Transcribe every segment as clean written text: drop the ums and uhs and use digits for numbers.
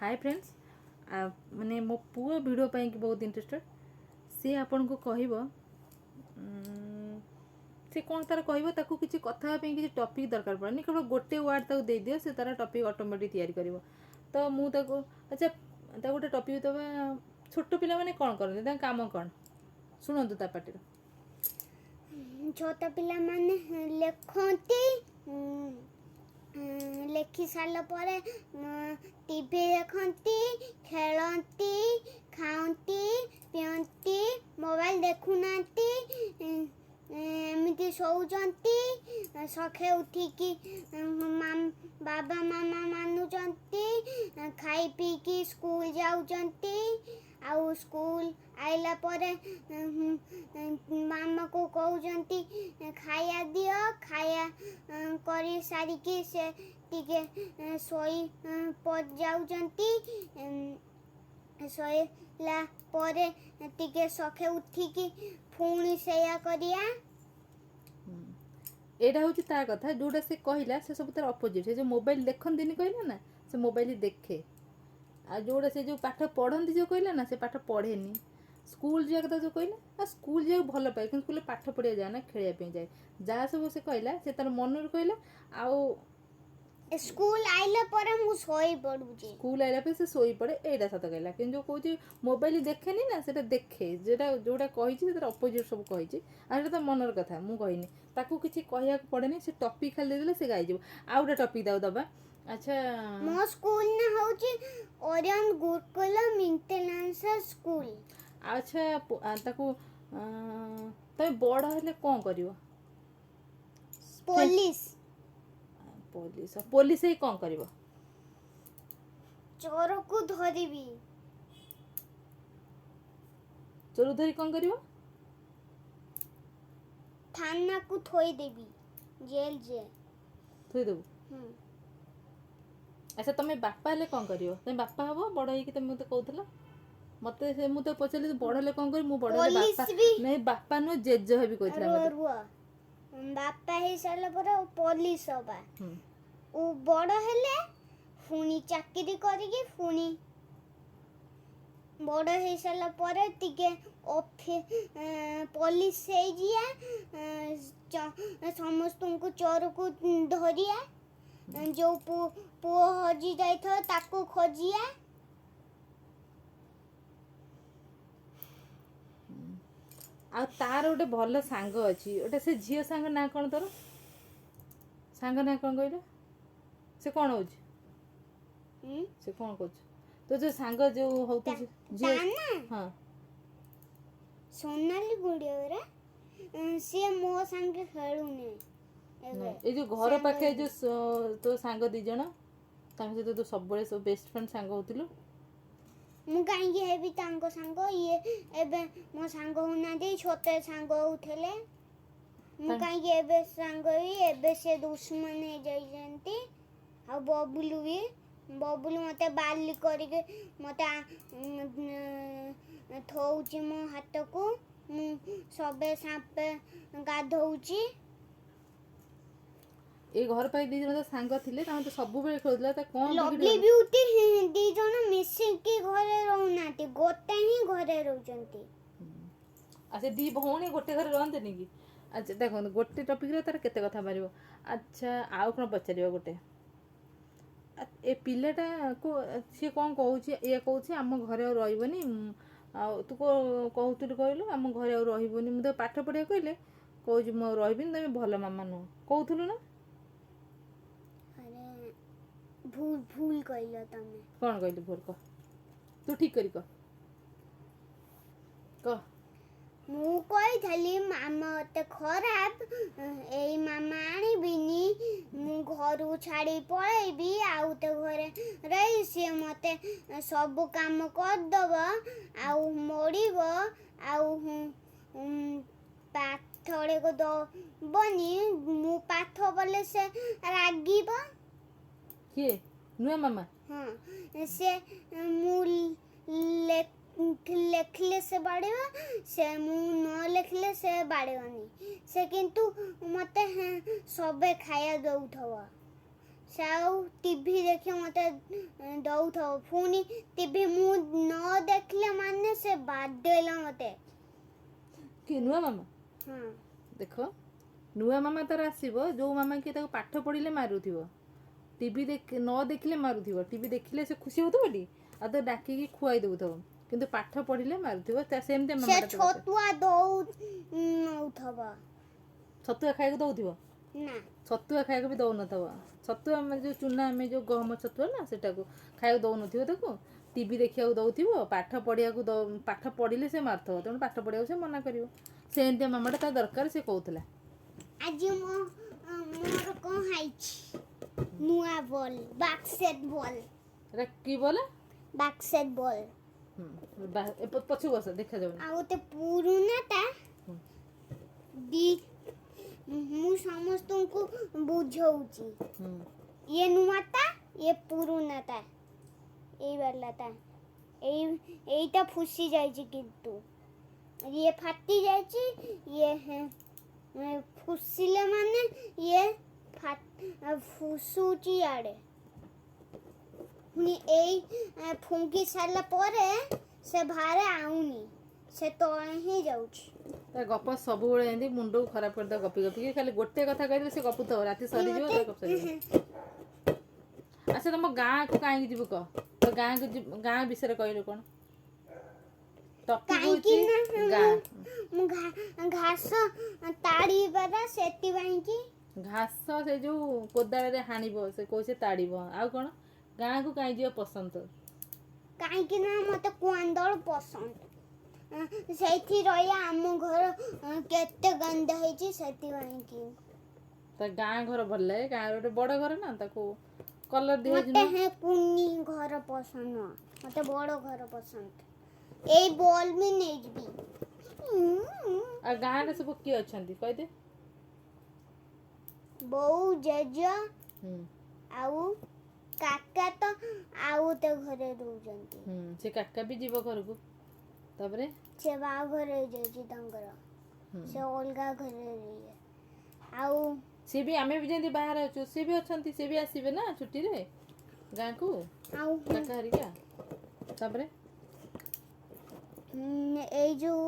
ହାଏ friends, ମାନେ ମୋ ପୁଅ ଭିଡ଼ିଓ ପାଇଁକି ବହୁତ ଇଣ୍ଟରେଷ୍ଟେଡ଼। ସିଏ ଆପଣଙ୍କୁ କହିବ, ସେ କ'ଣ ତାର କହିବ। ତାକୁ କିଛି କଥା ହେବା ପାଇଁ କିଛି ଟପିକ୍ ଦରକାର ପଡ଼େନି। କେବଳ ଗୋଟେ ୱାର୍ଡ଼ ତାକୁ ଦେଇଦିଅ, ସେ ତାର ଟପିକ୍ ଅଟୋମେଟିକ୍ ତିଆରି କରିବ। ତ ମୁଁ ତାକୁ, ଆଚ୍ଛା, ତାକୁ ଗୋଟେ ଟପିକ୍ ଦେବା। ଛୋଟ ପିଲାମାନେ କ'ଣ କରନ୍ତି? ତାଙ୍କ କାମ କ'ଣ? ଶୁଣନ୍ତୁ ତା ପାଟିରୁ। ଛୋଟ ପିଲାମାନେ ଲେଖନ୍ତି। ଲେଖି ସାରିଲା ପରେ ଟିଭି ଦେଖନ୍ତି, ଖେଳନ୍ତି, ଖାଆନ୍ତି, ପିଅନ୍ତି, ମୋବାଇଲ ଦେଖୁନାହାନ୍ତି, ଏମିତି ଶୋଉଛନ୍ତି। ସଖେ ଉଠିକି ବାବା ମାମା ମାନୁଛନ୍ତି, ଖାଇ ପିଇକି ସ୍କୁଲ ଯାଉଛନ୍ତି। ଆଉ ସ୍କୁଲ ଆଇଲା ପରେ ମାମାକୁ କହୁଛନ୍ତି, ଖାଇବା ଦିଅ। ଖାଇବା କରି ସାରିକି ସେ ଟିକେ ଶୋଇ ଯାଉଛନ୍ତି। ଶୋଇଲା ପରେ ଟିକେ ସଖେ ଉଠିକି ପୁଣି ସେଇଆ କରିବା। ଏଇଟା ହେଉଛି ତା କଥା। ଯୋଉଟା ସେ କହିଲା, ସେ ସବୁ ତାର ଅପୋଜିଟ୍। ସେ ଯୋଉ ମୋବାଇଲ ଦେଖନ୍ତିନି କହିଲା ନା, ସେ ମୋବାଇଲ ଦେଖେ। ଆଉ ଯୋଉଟା ସେ ଯୋଉ ପାଠ ପଢ଼ନ୍ତି ଯୋଉ କହିଲା ନା, ସେ ପାଠ ପଢ଼େନି। ସ୍କୁଲ ଯିବା କଥା ଯୋଉ କହିଲା, ଆଉ ସ୍କୁଲ ଯିବାକୁ ଭଲ ପାଏ, କିନ୍ତୁ ସ୍କୁଲରେ ପାଠ ପଢ଼ିବାକୁ ଯାଏ ନା, ଖେଳିବା ପାଇଁ ଯାଏ। ଯାହା ସବୁ ସେ କହିଲା, ସେ ତାର ମନରୁ କହିଲା। ଆଉ ସ୍କୁଲ ଆଇଲା ପରେ ମୁଁ ଶୋଇ ପଡୁଛି। ସ୍କୁଲ ଆଇଲା ପରେ ସେ ଶୋଇପଡ଼େ, ଏଇଟା ସତ କହିଲା। କିନ୍ତୁ ଯୋଉ କହୁଛି ମୋବାଇଲ ଦେଖେନି ନା, ସେଟା ଦେଖେ। ଯୋଉଟା କହିଛି, ସେ ତାର ଅପୋଜିଟ୍ ସବୁ କହିଛି। ଆଉ ସେଇଟା ତା ମନର କଥା, ମୁଁ କହିନି। ତାକୁ କିଛି କହିବାକୁ ପଡ଼େନି। ସେ ଟପିକ୍ ଖାଲି ଦେଇଦେଲେ ସେ ଗାଇଯିବ। ଆଉ ଗୋଟେ ଟପିକ୍ ତାକୁ ଦବା। ଆଚ୍ଛା। ମୋ ସ୍କୁଲ ନା ହଉଛି ଓରିୟନ ଗୁରୁକୁଲମ ଇଣ୍ଟରନ୍ୟାସନାଲ ସ୍କୁଲ। ଆଚ୍ଛା, ତାକୁ ତମେ ବଡ଼ ହେଲେ କ'ଣ କରିବ? ପୋଲିସ। ପୋଲିସ? ପୋଲିସ ହେଇ କ'ଣ କରିବ? ଚୋରକୁ ଧରିବି। ଚୋର ଧରି କ'ଣ କରିବ? ଥାନାକୁ ଥୋଇଦେବି, ଜେଲ ଯେ। ଥୋଇଦେବୁ? ହୁଁ। ଆଚ୍ଛା, ତମେ ବାପା ହେଲେ କ'ଣ କରିବ? ତମେ ବାପା ହବ ବଡ଼ ହେଇକି, ତମେ ମୋତେ କହୁଥିଲ ମତେ ସେ। ମୁଁ ତ ପଚାରିଲି, ତୁ ବଡ଼ ହେଲେ କ'ଣ କରିବୁ? ମୁଁ ବଡ଼ ହେଲେ ପୋଲିସ ବାପା ବି ନାଇଁ, ବାପା ନୁହେଁ, ଜେଜ ହେବି କହିଥିଲା ରୁହ ମତେ। ରୁହ, ବାପା ହେଇସାରିଲା ପରେ ପୋଲିସ ହବା। ଓ ବଡ଼ ହେଲେ ପୁଣି ଚାକିରି କରିକି, ପୁଣି ବଡ଼ ହେଇସାରିଲା ପରେ ଟିକେ ପୋଲିସ ହେଇଯିବା, ସମସ୍ତଙ୍କୁ ଚୋରକୁ ଧରିବା, ଯୋଉ ପୁଅ ହଜି ଯାଇଥିବ ତାକୁ ଖୋଜିବା। ଆଉ ତାର ଗୋଟେ ଭଲ ସାଙ୍ଗ ଅଛି ଗୋଟେ, ସେ ଝିଅ ସାଙ୍ଗ ନାଁ କ'ଣ? ତୋର ସାଙ୍ଗ ନାଁ କ'ଣ କହିଲ? ସେ କ'ଣ ହଉଛି? ହୁଁ? ସେ କ'ଣ କରୁଛି? ତୋ ଯୋଉ ସାଙ୍ଗ ଯୋଉ ହଉଥିଛି ତା ଝିଅ। ନା? ହଁ। ସୋନାଲି ଗୁଡ଼ିଅରେ ସିଏ ମୋ ସାଙ୍ଗେ ଖେଳୁନି ଏବେ। ନାଇଁ, ଏଇ ଯୋଉ ଘର ସାଙ୍ଗ ପାଖେ ହେଇନି। ଯୋଉ ତୋ ସାଙ୍ଗ ଦି ଜଣ, ତାଙ୍କ ସହିତ ତୁ ସବୁବେଳେ ସବୁ ବେଷ୍ଟ ଫ୍ରେଣ୍ଡ ସାଙ୍ଗ ହଉଥିଲୁ। ମୁଁ କାହିଁକି ହେବି ତାଙ୍କ ସାଙ୍ଗ? ଇଏ ଏବେ ମୋ ସାଙ୍ଗ ହଉନାହାନ୍ତି, ଛୋଟ ସାଙ୍ଗ ହଉଥିଲେ। ମୁଁ କାହିଁକି ଏବେ ସାଙ୍ଗ ହେବି? ଏବେ ସେ ଦୁଶ୍ମନ ହେଇଯାଇଛନ୍ତି। ଆଉ ବବୁଲୁ ବି, ବବୁଲୁ ମତେ ବାଲି କରିକି ମତେ ଥୋଉଛି ମୋ ହାତକୁ। ମୁଁ ସବେ ସାପେ ଗାଧଉଛି। ଏଇ ଘର ପାଖେ ଦି ଜଣ ତ ସାଙ୍ଗ ଥିଲେ, ତାଙ୍କ ତ ସବୁବେଳେ ଖେଳୁଥିଲା ତା କ'ଣ ଲଭଲି ବିଗିଡ଼ି? ବିୟୁଟି ଦି ଜଣ ମିଶିକି ଘରେ ରହୁନାହାନ୍ତି, ଗୋଟେ ହିଁ ଘରେ ରହୁଛନ୍ତି। ଆଉ ସେ ଦି ଭଉଣୀ ଗୋଟେ ଘରେ ରହନ୍ତିନି କି? ଆଚ୍ଛା, ଦେଖନ୍ତୁ, ଗୋଟେ ଟପିକ୍ରେ ତାର କେତେ କଥା ବାହାରିବ। ଆଚ୍ଛା, ଆଉ କ'ଣ ପଚାରିବ ଗୋଟେ? ଏ ପିଲାଟାକୁ ସିଏ କ'ଣ କହୁଛି? ଇଏ କହୁଛି, ଆମ ଘରେ ଆଉ ରହିବନି। ଆଉ ତୁ କହୁଥିଲୁ, କହିଲୁ, ଆମ ଘରେ ଆଉ ରହିବନି। ମୁଁ ତାକୁ ପାଠ ପଢ଼ିବାକୁ କହିଲେ କହୁଛି, ମୁଁ ଆଉ ରହିବିନି, ତମେ ଭଲ ମାମା ନୁହଁ। କହୁଥିଲୁ ନା? ଆରେ, ଭୁଲ ଭୁଲ କହିଲ ତମେ। କ'ଣ କହିଲି ଭୁଲ? କହ, ତୁ ଠିକ୍ କରି କହ, କହ। ମୁଁ କହିଥିଲି, ମାମା ଏତେ ଖରାପ, ଏଇ ମାମା ଆଣିବିନି, ମୁଁ ଘରୁ ଛାଡ଼ି ପଳେଇବି, ଆଉ ତ ଘରେ ରହି ସିଏ ମତେ ସବୁ କାମ କରିଦବ ଆଉ ମୋଡ଼ିବ ଆଉ ପାଠକୁ ଦବନି। ମୁଁ ପାଠ ପଢ଼ିଲେ ସେ ରାଗିବ। କିଏ, ନୂଆ ମାମା? ହଁ, ସେ ମୁଁ ଲେଖିଲେ ସେ ବାଡ଼େଇବ, ସେ ମୁଁ ନ ଲେଖିଲେ ସେ ବାଡ଼େଇବନି ସେ। କିନ୍ତୁ ମତେ ସବେ ଖାଇବା ଦଉଥିବ, ସେ ଆଉ ଟିଭି ଦେଖି ମୋତେ ଦଉଥିବ। ପୁଣି ଟିଭି ମୁଁ ନ ଦେଖିଲେ ମାନେ ସେ ବାଡେଇଲା ମୋତେ। କିଏ, ନୂଆ ମାମା? ହଁ। ଦେଖ, ନୂଆ ମାମା ତାର ଆସିବ, ଯୋଉ ମାମା କି ତାକୁ ପାଠ ପଢ଼ିଲେ ମାରୁଥିବ, ଟିଭି ଦେଖ ନ ଦେଖିଲେ ମାରୁଥିବ, ଟିଭି ଦେଖିଲେ ସେ ଖୁସି ହଉଥିବ ଟି, ଆଉ ତ ଡାକିକି ଖୁଆଇ ଦଉଥିବ, କିନ୍ତୁ ପାଠ ପଢ଼ିଲେ ମାରୁଥିବ, ସେମିତିଆ ସେ ମାମାଟା ତୋ ଦରକାର। ଛତୁଆ ଦଉ ନଉଥିବ। ଛତୁଆ ଖାଇବାକୁ ଦଉଥିବ? ନା। ଛତୁଆ ଖାଇବାକୁ ବି ଦଉନଥିବ। ଛତୁଆ ମାନେ ଯୋଉ ଚୁନା, ଆମେ ଯୋଉ ଗହମ ଛତୁଆ ନା, ସେଟାକୁ ଖାଇବାକୁ ଦଉନଥିବ ତାକୁ, ଟିଭି ଦେଖିବାକୁ ଦଉଥିବ, ପାଠ ପଢ଼ିବାକୁ, ପାଠ ପଢ଼ିଲେ ସେ ମାରୁଥିବ, ତେଣୁ ପାଠ ପଢ଼ିବାକୁ ସେ ମନା କରିବ। ସେମିତିଆ ମାମାଟା ତା ଦରକାର, ସେ କହୁଥିଲା। ଆଜି ମୋ ମୋର କ'ଣ ହେଇଛି? ନୂଆ ବଲ୍, ବାସ୍କେଟ୍ ବଲ୍। ଏଟା କି ବଲ୍? Basket ball. ପଛକୁ ବସ, ଦେଖାଯାଉନି। ଆଉ ଗୋଟେ ପୁରୁଣାଟା ଦି। ମୁଁ ସମସ୍ତଙ୍କୁ ବୁଝଉଛି। ଇଏ ନୂଆଟା, ଇଏ ପୁରୁଣାଟା। ଏଇ ବାଲାଟା, ଏଇଟା ଫୁସି ଯାଇଛି, କିନ୍ତୁ ଇଏ ଫାଟି ଯାଇଛି। ଇଏ ଫୁସିଲେ ମାନେ ଇଏ ଫୁସୁଛି ଇଆଡ଼େ। ପୁଣି ଏଇ ଫୁଙ୍କି ସାରିଲା ପରେ ସେ ବାହାରେ ଆଉନି, ସେ ତଳେ ହିଁ ଯାଉଛି। ତା ଗପ ସବୁବେଳେ ଏମିତି ମୁଣ୍ଡକୁ ଖରାପ କରିଦେବ। ଗପି ଗପିକି ଖାଲି ଗୋଟେ କଥା କହିଦେଲେ ସେ ଗପୁଥିବ, ରାତି ସରିଯିବ, ତା ଗପ ସରିଯିବ। ଆଚ୍ଛା, ତମ ଗାଁକୁ କାହିଁକି ଯିବୁ କହ ତ? ଗାଁକୁ ଗାଁ ବିଷୟରେ କହିଲୁ କ'ଣ? ଟପିକ୍ କାହିଁକି ହଉଛି ନା ଗାଁ। ମୁଁ ଘାସ ତାଡ଼ିବାର ସେଥିପାଇଁ କି। ଘାସ ସେ ଯୋଉ କୋଦାଳରେ ହାଣିବ, ସେ କହୁଛି ତାଡ଼ିବ। ଆଉ କ'ଣ, ଗାଁକୁ କାହିଁ ଯିବା ପସନ୍ଦ ତୋର? କାହିଁକି ନା ମତେ କୁଆନ୍ଦଳ ପସନ୍ଦ, ସେଇଠି ରହିବା। ଆମ ଘର କେତେ ଗନ୍ଦା ହେଇଛି, ସେଥିପାଇଁ କି। ତା ଗାଁ ଘର ଭଲ ଲାଗେ। ଗାଁରେ ଗୋଟେ ବଡ଼ ଘର ନା, ତାକୁ କଲର ଦିଆହେଇଛି। ମତେ ନୂଆ। ହେ କୁନି ଘର ପସନ୍ଦ ନୁହଁ, ମତେ ବଡ଼ ଘର ପସନ୍ଦ। ଏଇ ବଲ୍ ବି ନେଇଯିବି। ଆଉ ଗାଁରେ ସବୁ କିଏ ଅଛନ୍ତି କହିଦେ। ବୋଉ, ଜେଜ ଆଉ କାକା ତ ଆଉ ଗୋଟେ ଘରେ ରହୁଛନ୍ତି। ସେ କାକା ବି ଯିବ ଘରକୁ। ତାପରେ? ସେ ବାହାଘର ହେଇଯାଇଛି ତାଙ୍କର। ସେ ଅଲଗା ଘରେ ରୁହେ ଆଉ। ସିଏ ବି, ଆମେ ବି ଯେମିତି ବାହାରେ ଅଛୁ, ସିଏ ବି ଅଛନ୍ତି। ସିଏ ବି ଆସିବେ ନା ଛୁଟିରେ ଗାଁକୁ। ଆଉ କାକା ହେରିକା। ତାପରେ? ଏଇ ଯୋଉ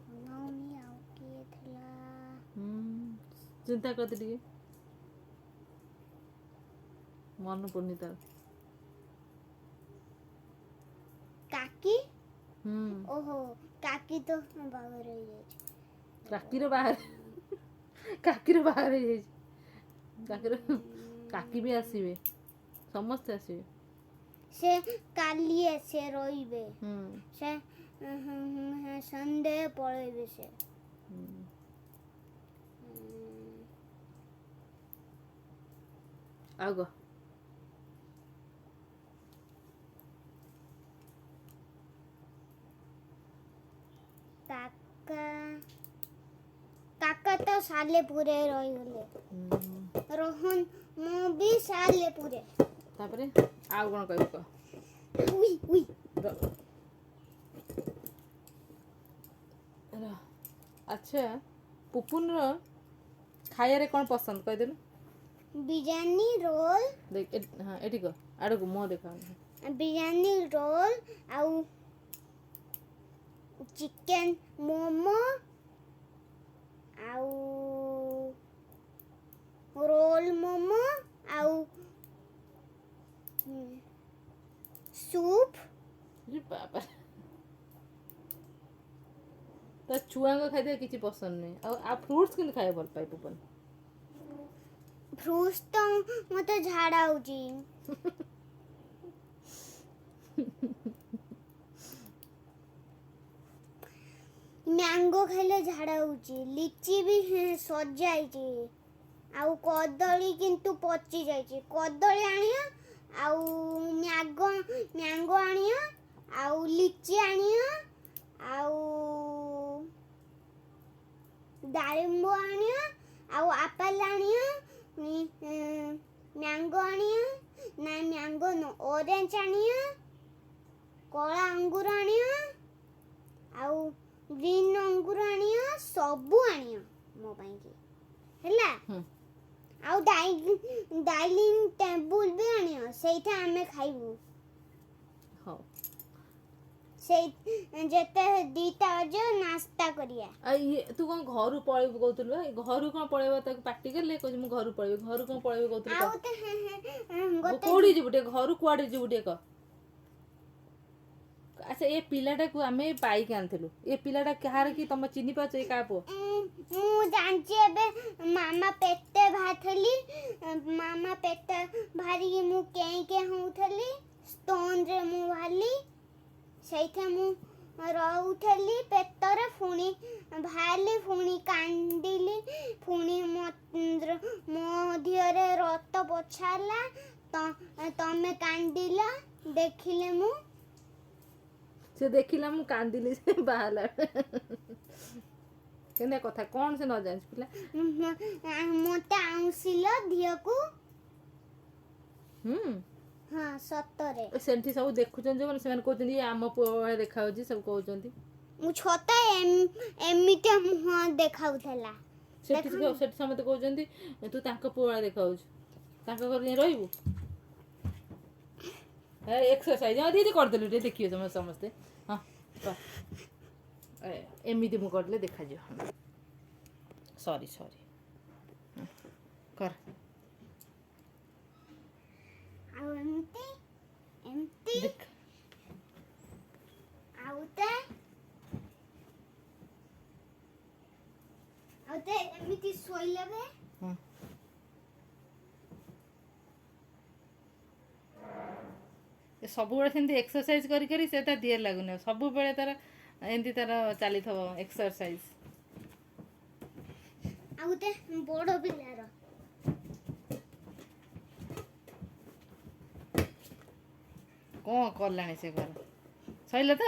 ମନାଉନି, ଆଉ କିଏ ଥିଲା? ଚିନ୍ତା କରିଦେ ଟିକେ, ମନେ ପଡୁନି ତାର। କାକି। ଓହୋ, କାକି ତ ବାହାଘର ହେଇଯାଇଛି। କାକିର ବାହାଘର ହେଇଯାଇଛି। କାକିର, କାକି ବି ଆସିବେ, ସମସ୍ତେ ଆସିବେ। ସେ କାଲି ସେ ରହିବେ। ସେ ସଣ୍ଡେ ପଳେଇବେ ସେ। ଆଉ କହ। କାକା, କାକା ତ ସାଲେପୁରରେ ରହିଗଲେ। ରୋହନ, ମୁଁ ବି ସାଲେପୁରେ। ତାପରେ ଆଉ କ'ଣ କହିବୁ କହ। We we. ରହ। ଆଚ୍ଛା, ପୁପୁନର ଖାଇବାରେ କ'ଣ ପସନ୍ଦ କହିଦେଲୁ। ବିରିୟାନୀ, ରୋଲ। ଦେଖ, ହଁ, ଏଠି କହ, ଆଡ଼କୁ ମୁହଁ ଦେଖ। ବିରିୟାନୀ, ରୋଲ ଆଉ ଚିକେନ ମୋମୋ ଆଉ ରୋଲ ମୋମୋ ଆଉ ସୁପ୍। ଏ ବାବା, ତା ଛୁଆଙ୍କ ଖାଦ୍ୟ କିଛି ପସନ୍ଦ ନୁହେଁ। ଆଉ ଫ୍ରୁଟ୍ସ କିନ୍ତୁ ଖାଇବା ଭଲ ପାଏ ପୁପୁନ। ଫ୍ରୁଟ୍ସ ତ ମତେ ଝାଡ଼ା ହଉଛି। ମ୍ୟାଙ୍ଗୋ ଖାଇଲେ ଝାଡ଼ା ହଉଛି। ଲିଚି ବି ସରିଯାଇଛି ଆଉ କଦଳୀ କିନ୍ତୁ ପଚି ଯାଇଛି। କଦଳୀ ଆଣିବ ଆଉ ମ୍ୟାଙ୍ଗୋ ଆଣିବ ଆଉ ଲିଚି ଆଣିବ ଆଉ ଡାଳିମ୍ବ ଆଣିବ ଆଉ ଆପେଲ ଆଣିବ, ମ୍ୟାଙ୍ଗୋ ଆଣିବ ନା, ମ୍ୟାଙ୍ଗୋ ନୁହଁ, ଅରେଞ୍ଜ ଆଣିବ। କଳା ଅଙ୍ଗୁର ଆଣିବ, ଆଉ ଗ୍ରୀନ୍ ଅଙ୍ଗୁର ଆଣିବ, ସବୁ ଆଣିବ ମୋ ପାଇଁକି, ହେଲା? ହୁଁ। ଆଉ ଡାଇନିଂ ଟେବୁଲ ବି ଆଣିବ, ସେଇଟା ଆମେ ଖାଇବୁ। ହଉ। ସେଇ ଯେତେ 2ଟା ବାଜିବ ନାସ୍ତା କରିବା। ଆଉ ଇଏ ତୁ କ'ଣ ଘରୁ ପଳେଇବୁ କହୁଥିଲୁ ବା? ଘରୁ କ'ଣ ପଳେଇବ? ତାକୁ ପାଟି କଲେ କହୁଛି ମୁଁ ଘରୁ ପଳେଇବି। ଘରୁ କ'ଣ ପଳେଇବି କହୁଥିଲୁ? ଆଉ କହ। ଗୋଟେ କୋଉଠି ଯିବୁ ଟିକେ, ଘରୁ କୁଆଡେ ଯିବୁ ଟିକେ କହ। ଆଚ୍ଛା, ଏ ପିଲାଟାକୁ ଆମେ ବାଇକ୍ ଆଣିଥିଲୁ। ଏ ପିଲାଟା କାହାର କି? ତମ ଚିହ୍ନି ପାରୁଛ? ଏ କାହା ପୁଅ? ମୁଁ ଜାଣିଛି। ଏବେ ମାମା ପେଟ ବାହାରିଥିଲି, ମାମା ପେଟ ବାହାରିକି ମୁଁ କେଁ କେଁ ହଉଥିଲି, ଷ୍ଟୋନରେ ମୁଁ ବାହାରିଲି। ସେଇଠି ମୁଁ ରହୁଥିଲି ପେଟରେ, ପୁଣି ବାହାରିଲି, ପୁଣି କାନ୍ଦିଲି, ପୁଣି ମୋ ଦେହରେ ରକ୍ତ ପୋଛା ହେଲା। ତମେ କାନ୍ଦିଲ ଦେଖିଲେ ମୁଁ। ସେ ଦେଖିଲା ମୁଁ କାନ୍ଦିଲି ସେ ବାହାରିଲା। କେନ୍ତା କଥା କ'ଣ ସେ ନ ଜାଣିଛି ପିଲା। ମତେ ଆଉଁସିଲ ଦିହକୁ। ହୁଁ। ହଁ, ସତରେ। ସେଠି ସବୁ ଦେଖୁଛନ୍ତି ଯୋଉମାନେ, ସେମାନେ କହୁଛନ୍ତି ଇଏ ଆମ ପୁଅ ଭଳିଆ ଦେଖାଯାଉଛି, ସବୁ କହୁଛନ୍ତି। ମୁଁ ଛୋଟ ଏମିତି ମୁହଁ ଦେଖାଉଥିଲା। ସେଠି ସେଠି ସମସ୍ତେ କହୁଛନ୍ତି ତୁ ତାଙ୍କ ପୁଅ ଭଳିଆ ଦେଖାଯାଉଛୁ, ତାଙ୍କ ଘରେ ଯାଇ ରହିବୁ। ଏକ୍ସରସାଇଜ ହଁ ଦିଦି କରିଦେଲୁ, ଟିକେ ଦେଖିବେ ସମସ୍ତେ ସମସ୍ତେ। ହଁ କର। ଏମିତି ମୁଁ କରିଦେଲେ ଦେଖାଯିବ। ସରି ସରି, କର। ଆଉ ଏମିତି ଏମିତି। ଦେଖ। ଆଉ ତେ ଏମିତି ଶୋଇଲେ ବେ। ହଁ, ଏ ସବୁବେଳେ ସେମିତି ଏକ୍ସରସାଇଜ କରି କରି ସେ ତା ଦିହରେ ଲାଗୁନି ଆଉ। ସବୁବେଳେ ତାର ଏମିତି ତାର ଚାଲିଥିବ ଏକ୍ସରସାଇଜ। ଆଉ ଗୋଟେ ବଡ ପିଲାର। କ'ଣ କଲାଣି ସେ ଘର? ସରିଲା ତ?